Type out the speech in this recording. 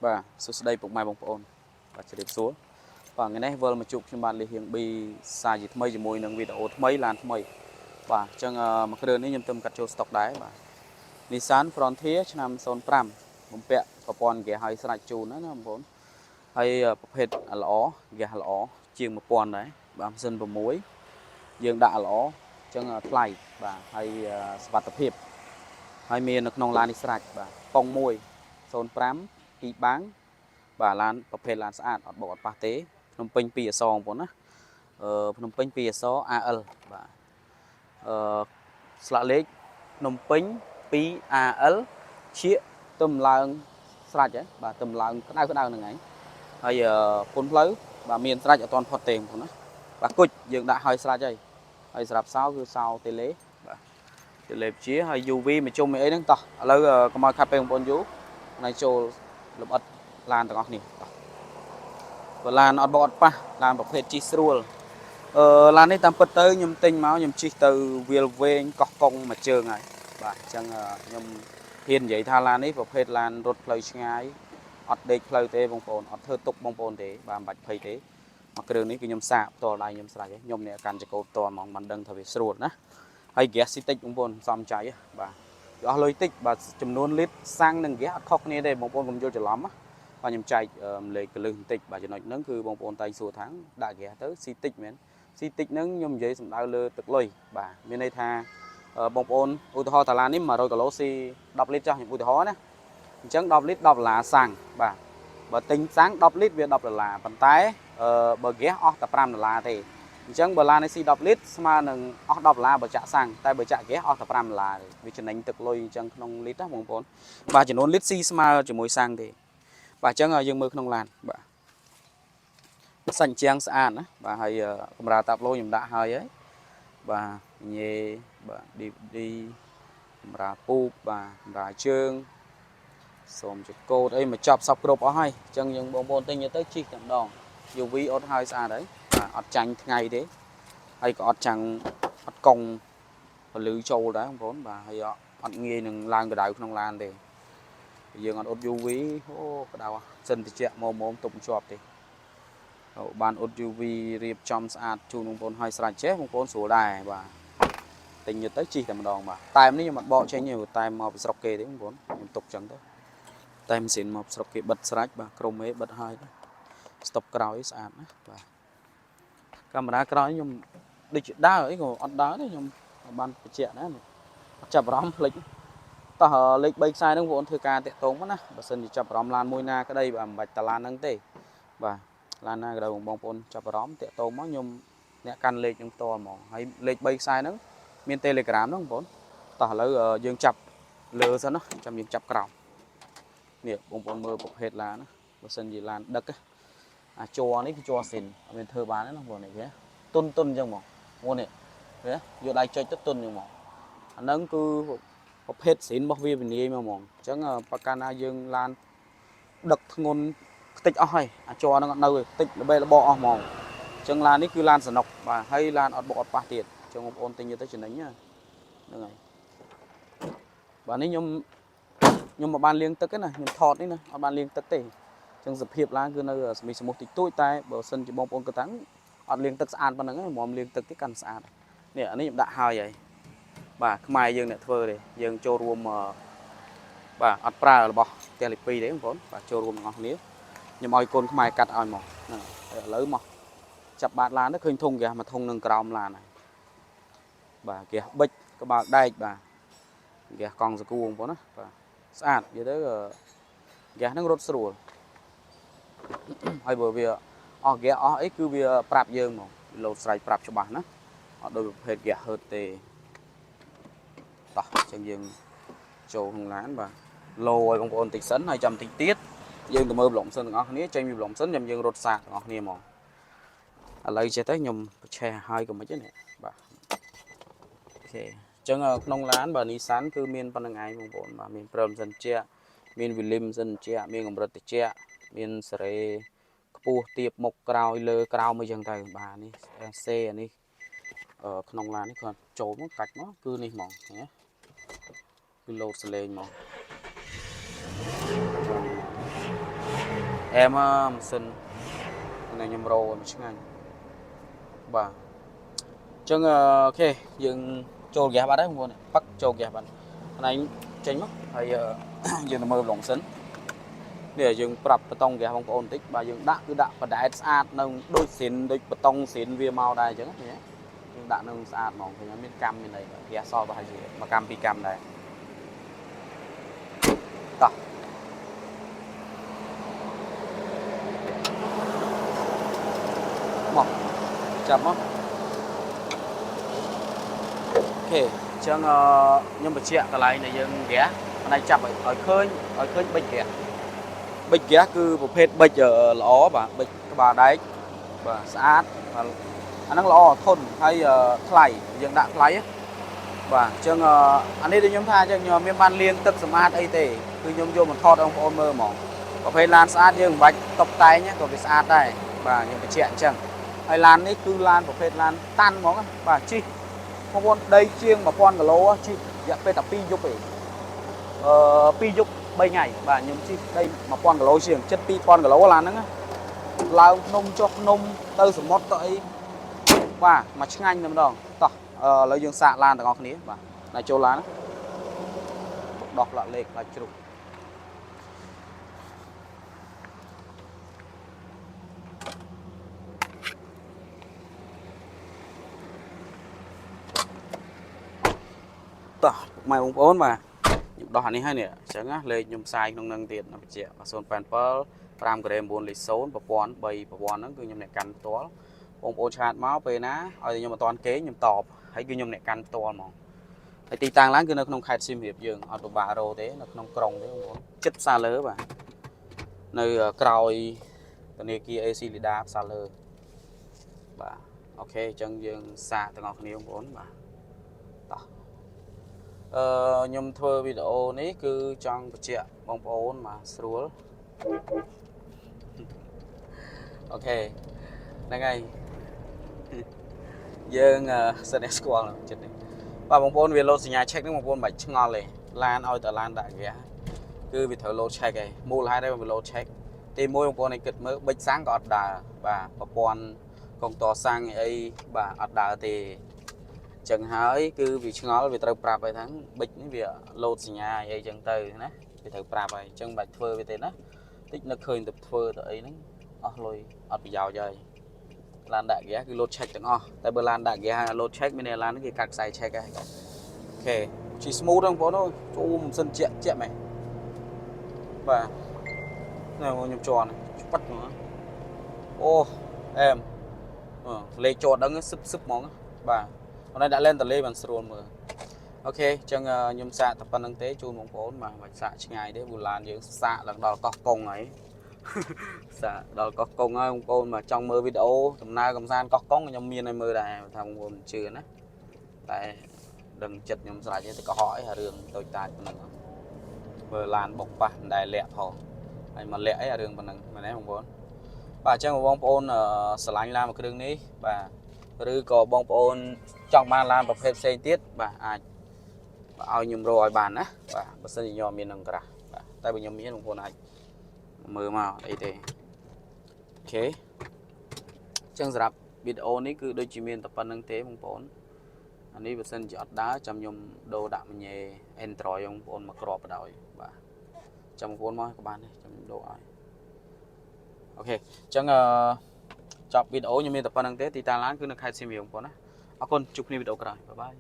បាទសួស្តីពុកម៉ែបងប្អូនបាទជម្រាបសួរបាទថ្ងៃនេះវិលមកជួបខ្ញុំបាទលីហៀង B សាជាថ្មីជាមួយនឹងវីដេអូថ្មីឡានថ្មីបាទអញ្ចឹងមួយគ្រឿងនេះខ្ញុំទៅកាត់ចូលស្តុកដែរបាទ Nissan Frontier ឆ្នាំ05បំពាក់ប្រព័ន្ធហ្គាសឲ្យស្រេចជូនណាណាបងប្អូនហើយប្រភេទល្អហ្គាសល្អជាង1000ដែរបាទម៉ាស៊ីន6យើងដាក់ល្អអញ្ចឹងថ្លៃបាទហើយសុវត្ថិភាពហើយមាននៅក្នុងឡាននេះស្រេចបាទប៉ុង1 05 2បាំងបាទឡានប្រភេទឡានស្អាតអត់បុកអត់ប៉ះទេភ្នំពេញ2អក្សរបងប្អូនណាអឺភ្នំពេញ2អក្សរ AL បាទអឺស្លាកលេខភ្នំពេញ 2 AL ឈៀកទំឡើងស្រេចហ៎បាទទំឡើងក្តៅក្តៅហ្នឹងឯងហើយពុនផ្លូវបាទមានស្រេចអត់ទាន់ផុតទេបងប្អូនណាបាទគុជយើងដាក់ឲ្យស្រេចហើយហើយសម្រាប់សោគឺសោតេឡេបាទតេឡេជាហើយ UV មកជុំអីហ្នឹងតោះឥឡូវកុំឲ្យខាត់ពេលបងប្អូនយូរណៃចូលលម្អិតឡានទាំងអស់គ្នាតោះបើឡានអត់បកអត់ប៉ះឡានប្រភេទជិះស្រួលអឺឡាននេះតាមពិតទៅខ្ញុំទិញមកខ្ញុំជិះទៅវាលវែងកោះកុងមួយជើងហើយបាទអញ្ចឹងខ្ញុំហ៊ាននិយាយថាឡាននេះប្រភេទឡានរត់ផ្លូវឆ្ងាយអត់ដេកផ្លូវទេបងប្អូនអត់ធ្វើទុកបងប្អូនទេបាទមិនបាច់ភ័យទេមួយគ្រឿងនេះគឺខ្ញុំសាកផ្ទាល់ដៃខ្ញុំស្រេចហើយខ្ញុំអ្នកកាន់ចកោផ្ទាល់ហ្មងមិនដឹងថាវាស្រួលណាហើយ gas ស៊ីតិចបងប្អូនសំចៃបាទវាអស់លុយតិចបាទចំនួនលីត្រសាំងនិងហ្គាសអត់ខុសគ្នាទេបងប្អូនកុំយល់ច្រឡំណាបាទខ្ញុំចែកម្លេខកលឹះបន្តិចបាទចំណុចហ្នឹងគឺបងប្អូនតែងសួរថាដាក់ហ្គាសទៅស៊ីតិចមែនស៊ីតិចហ្នឹងខ្ញុំនិយាយសំដៅលើទឹកលុយបាទមានន័យថាបងប្អូនឧទាហរណ៍តាឡាននេះ100គីឡូស៊ី10លីត្រចុះខ្ញុំឧទាហរណ៍ណាអញ្ចឹង10លីត្រ10ដុល្លារសាំងបាទបើទិញសាំង10លីត្រវា10ដុល្លារប៉ុន្តែបើហ្គាសអស់តែ5ដុល្លារទេអញ្ចឹងបើឡាននេះស៊ី10លីត្រស្មើនឹងអស់10ដុល្លារបើចាក់សាំងតែបើចាក់ហ្គាសអស់តែ5ដុល្លារទេវាចំណេញទឹកលុយអញ្ចឹងក្នុងលីត្រណាបងប្អូនបាទចំនួនលីត្រស៊ីស្មើជាមួយសាំងទេបាទអញ្ចឹងយើងមើលក្នុងឡានបាទសាច់ជាងស្អាតណាបាទហើយកម្រាលតាប់ឡូខ្ញុំដាក់ហើយហើយបាទញ៉េបាទ DVD កម្រាលពូកបាទកម្រាលជើងសូមចកោតអីមកចប់សពគ្រប់អស់ហើយអញ្ចឹងយើងបងប្អូនទិញទៅជិះតែម្ដង UV អត់ហើយស្អាតហើយបាទអត់ចាញ់ថ្ងៃទេហើយក៏អត់ចាំងអត់កង់ពលឺចូលដែរបងប្អូនបាទហើយអត់ងាយនឹងឡើងកម្ដៅក្នុងឡានទេយើងអត់អត់ UV អូក្ដៅសិនតិចមុំមុំទប់ជាប់ទេបានអត់ UV រៀបចំស្អាតជូនបងប្អូនហើយស្រេចចេះបងប្អូនស្រួលដែរបាទទិញទៅជិះតែម្ដងបាទតែមនេះខ្ញុំអត់បកចេញទេតែមកពីស្រុកគេទេបងប្អូនខ្ញុំទុកចឹងទៅតែម៉ាស៊ីនមកស្រុកគេបិទស្រេចបាទក្រុមមេបិទហើយស្តុបក្រោយស្អាតណាបាទកាមេរ៉ាក្រោយខ្ញុំដូចជាដើរអីក៏អត់ដើរទេខ្ញុំបានបញ្ជាក់ណាអត់ចាប់អារម្មណ៍ភ្លេចតោះលេខ3ខ្សែហ្នឹងបងប្អូនធ្វើការតាក់ទងមកណាបើសិនជាចាប់អារម្មណ៍ឡានមួយណាក្តីបាទមិនបាច់តឡានហ្នឹងទេបាទឡានណាក៏ដោយបងប្អូនចាប់អារម្មណ៍តាក់ទងមកខ្ញុំអ្នកកាន់លេខហ្នឹងផ្ទាល់ហ្មងហើយលេខ3ខ្សែហ្នឹងមាន Telegram ហ្នឹងបងប្អូនតោះឥឡូវយើងចាប់លើសិនណាចាំយើងចាប់ក្រោមនេះបងប្អូនមើលប្រភេទឡានណាបើសិនជាឡានដឹកអាច័រនេះគឺជ័រស៊ីនអត់មានធ្វើបានទេណាបងប្អូននេះគេទុនទុនអញ្ចឹងហ្មងបងនេះគេយកដៃចុចទៅទុនអញ្ចឹងហ្មងអាហ្នឹងគឺប្រភេទស៊ីនរបស់វាវិនាយមកហ្មងអញ្ចឹងប្រកាសណាយើងឡានដឹកធ្ងន់ខ្ទេចអស់ហើយអាច័រហ្នឹងអត់នៅទេខ្ទេចល្បេរបកអស់ហ្មងអញ្ចឹងឡាននេះគឺឡានសនុកបាទហើយឡានអត់បុកអត់ប៉ះទៀតអញ្ចឹងបងប្អូនទិញទៅចំណេញហ្នឹងហើយបាទនេះខ្ញុំខ្ញុំមកបានលាងទឹកទេណាខ្ញុំថតនេះណាអត់បានលាងទឹកទេអញ្ចឹងសភាពឡានគឺនៅសមីសមុះតិចតួចតែបើសិនជាបងប្អូនគិតថាអត់លាងទឹកស្អាតប៉ុណ្ណឹងហ្នឹងមកលាងទឹកទេកាន់ស្អាតនេះអានេះខ្ញុំដាក់ហើយហើយបាទខ្មែរយើងអ្នកធ្វើទេយើងចូលរួមបាទអត់ប្រើរបស់ផ្ទះលេខ2ទេបងប្អូនបាទចូលរួមទាំងអស់គ្នាខ្ញុំឲ្យកូនខ្មែរកាត់ឲ្យមកហ្នឹងហើយឥឡូវមកចាប់បាតឡានទៅឃើញធុងហ្គាសមួយធុងនឹងក្រោមឡានហើយបាទហ្គាសប៊ិចក្បាលដែកបាទហ្គាសកង់សកួងបងប្អូនណាបាទស្អាតនិយាយទៅហ្គាសហ្នឹងរត់ស្រួលហើយបើវាអស់ហ្គាសអស់អីគឺវាប្រាប់យើងហ្មងលោតស្រែកប្រាប់ច្បាស់ណាអត់ដូចប្រភេទហ្គាសហឺតទេតោះអញ្ចឹងយើងចូលក្នុងឡានបាទលោឲ្យបងប្អូនតិចសិនហើយចាំតិចទៀតយើងទៅមើលប្លុកសិនទាំងអស់គ្នាចេញពីប្លុកសិនចាំយើងរត់សាកទាំងអស់គ្នាហ្មងឥឡូវចេះទៅខ្ញុំប្រឆេះហើយក៏មិនទេនេះបាទ OK អញ្ចឹងក្នុងឡានបាទ Nissan គឺមានប៉ុណ្្នឹងឯងបងប្អូនបាទមានព្រមសិនជាមានវីលីមសិនជាមានកម្រិតតិចមានសេរីខ្ពស់ទៀបមុខក្រោយលើក្រោមអីចឹងទៅបាទនេះ C អានេះក្នុងឡាននេះគាត់ចូលមកកាច់មកគឺនេះហ្មងណាគឺលោតសលេងហ្មង អែមម៉ាស៊ីននេះខ្ញុំរោឲ្យឆ្ងាញ់បាទអញ្ចឹង OK យើងចូលហ្គាសបាត់ហើយបងប្អូនប៉ឹកចូលហ្គាសបាត់ផ្នែកចេញមកហើយយើងទៅមើលប្លង់សិននេះយើងប្រាប់បតុងហ្គាសបងប្អូនបន្តិចបាទយើងដាក់គឺដាក់បដែតស្អាតនៅដូចស៊ីនដូចបតុងស៊ីនវាមកដែរអញ្ចឹងឃើញទេយើងដាក់នៅស្អាតហ្មងឃើញមានកម្មមានអីហ្គាសសល់ប្រហែលជាមួយកម្មពីរកម្មដែរតោះមកចាប់មក OK អញ្ចឹងខ្ញុំបញ្ជាក់កន្លែងដែលយើងហ្គាសផ្នែកចាប់ឲ្យឃើញឲ្យឃើញប៊ិចហ្គាសប៊ិចហ្គាសគឺប្រភេទប៊ិចល្អបាទប៊ិចក្បាលដែកបាទស្អាតបាទអាហ្នឹងល្អធន់ហើយថ្លៃយើងដាក់ថ្លៃបាទអញ្ចឹងអានេះដូចខ្ញុំថាអញ្ចឹងខ្ញុំមានបានលាងទឹកសម្អាតអីទេគឺខ្ញុំយកមកថតឲ្យបងប្អូនមើលហ្មងប្រភេទឡានស្អាតយើងមិនបាច់តុបតែងក៏វាស្អាតដែរបាទខ្ញុំបញ្ជាក់អញ្ចឹងហើយឡាននេះគឺឡានប្រភេទឡានតាន់ហ្មងបាទជិះបងប្អូនដីជាង1000គីឡូជិះរយៈពេលតែ2យប់ឯងអឺ2យប់3ថ្ងៃបាទខ្ញុំជិះដី1000គីឡូជាងជិត2000គីឡូឡានហ្នឹងឡើងភ្នំចុះភ្នំទៅសមុទ្រទៅអីបាទមកឆ្ងាញ់តែម្ដងតោះឥឡូវយើងសាកឡានទាំងអស់គ្នាបាទណាចូលឡានដោះផ្លាកលេខផ្លាកជ្រុះតោះពុកម៉ែបងប្អូនបាទខ្ញុំដោះអានេះហើយនេះអញ្ចឹងណាលេខខ្ញុំផ្សាយក្នុងនឹងទៀតបញ្ជាក់087 5ក្រេ9លេខ0ប្រព័ន្ធ3ប្រព័ន្ធហ្នឹងគឺខ្ញុំអ្នកកាន់ផ្ទាល់បងប្អូន chat មកពេលណាឲ្យខ្ញុំមិនតាន់គេខ្ញុំតបហើយគឺខ្ញុំអ្នកកាន់ផ្ទាល់ហ្មងហើយទីតាំងឡើងគឺនៅក្នុងខេត្តសៀមរាបយើងអត់ពិបាករកទេនៅក្នុងក្រុងទេបងប្អូនចិត្តផ្សារលើបាទនៅក្រោយធនាគារ AC Lida ផ្សារលើបាទ OK អញ្ចឹងយើងសាកទាំងអស់គ្នាបងប្អូនបាទតោះអឺខ្ញុំធ្វើវីដេអូនេះគឺចង់បញ្ជាក់បងប្អូនបាទស្រួល OK ហ្នឹងហើយយើងសិនតែស្គាល់ចិត្តនេះបាទបងប្អូនវាលោតសញ្ញា check ហ្នឹងបងប្អូនមិនបាច់ឆ្ងល់ទេឡានឲ្យតែឡានដាក់ហ្គាសគឺវាត្រូវលោត check ឯងមូលហេតុអីវាលោត check ទីមួយបងប្អូនឲ្យគិតមើលបិចសាំងក៏អត់ដើរបាទប្រព័ន្ធកុងតសាំងអីបាទអត់ដើរទេចឹងហើយគឺវាឆ្ងល់វាត្រូវប្រាប់ឲ្យថាបិចនេះវាលោតសញ្ញាអីចឹងទៅណាវាត្រូវប្រាប់ហើយចឹងមិនបាច់ធ្វើវាទេណាតិចនឹកឃើញទៅធ្វើទៅអីហ្នឹងអស់លុយអត់ប្រយោជន៍ហើយឡានដាក់ហ្គាសគឺលោត check ទាំងអស់តែបើឡានដាក់ហ្គាសលោត check មានន័យឡានហ្នឹងគេកាត់ខ្សែ check ហើយ OK ជី smooth ហ្នឹងបងប្អូនចូលម៉ាស៊ីនជាក់ជាក់មែនបាទនេះខ្ញុំជន់ច្បាត់ហ្មងអូអែមលេខជាប់ដឹងសឹបសឹបហ្មងបាទអត់ដាក់លែនតលេបានស្រួលមើល OK អញ្ចឹងខ្ញុំសាកតែប៉ុណ្្នឹងទេជូនបងប្អូនបាទមិនសាកឆ្ងាយទេព្រោះឡានយើងសាកឡើងដល់កោះកុងហើយសាកដល់កោះកុងហើយបងប្អូនបាទចង់មើលវីដេអូដំណើរកំសាន្តកោះកុងខ្ញុំមានឲ្យមើលដែរថាបងប្អូនមិនជឿណាតែដឹងចិត្តខ្ញុំស្រេចទេទៅកុហកអីអារឿងតូចតាចប៉ុណ្្នឹងមើលឡានបុកប៉ះមិនដែលលាក់ផងហើយមកលាក់អីអារឿងប៉ុណ្្នឹងមែនទេបងប្អូនបាទអញ្ចឹងបងប្អូនស្រឡាញ់ឡានមួយគ្រឿងនេះបាទឬក៏បងប្អូនចង់បានឡានប្រភេទផ្សេងទៀតបាទអាចឲ្យខ្ញុំរកឲ្យបានណាបាទបើសិនជាខ្ញុំមាននឹងក្រាស់បាទតែបើខ្ញុំមានបងប្អូនអាចមើលមកអីទេ OK អញ្ចឹងសម្រាប់វីដេអូនេះគឺដូចជាមានតែប៉ុណ្្នឹងទេបងប្អូនអានេះបើសិនជាអត់ដើរចាំខ្ញុំដូរដាក់មញ៉េ Android បងប្អូនមកក្របបណ្ដោយបាទចាំបងប្អូនមកក៏បានដែរចាំខ្ញុំដូរឲ្យ OK អញ្ចឹងអឺចប់វីដេអូខ្ញុំមានតែប៉ុណ្្នឹងទេទីតាំងឡានគឺនៅខេត្តសៀមរាបបងប្អូនណាអរគុណជួបគ្នាវីដេអូក្រោយ bye bye.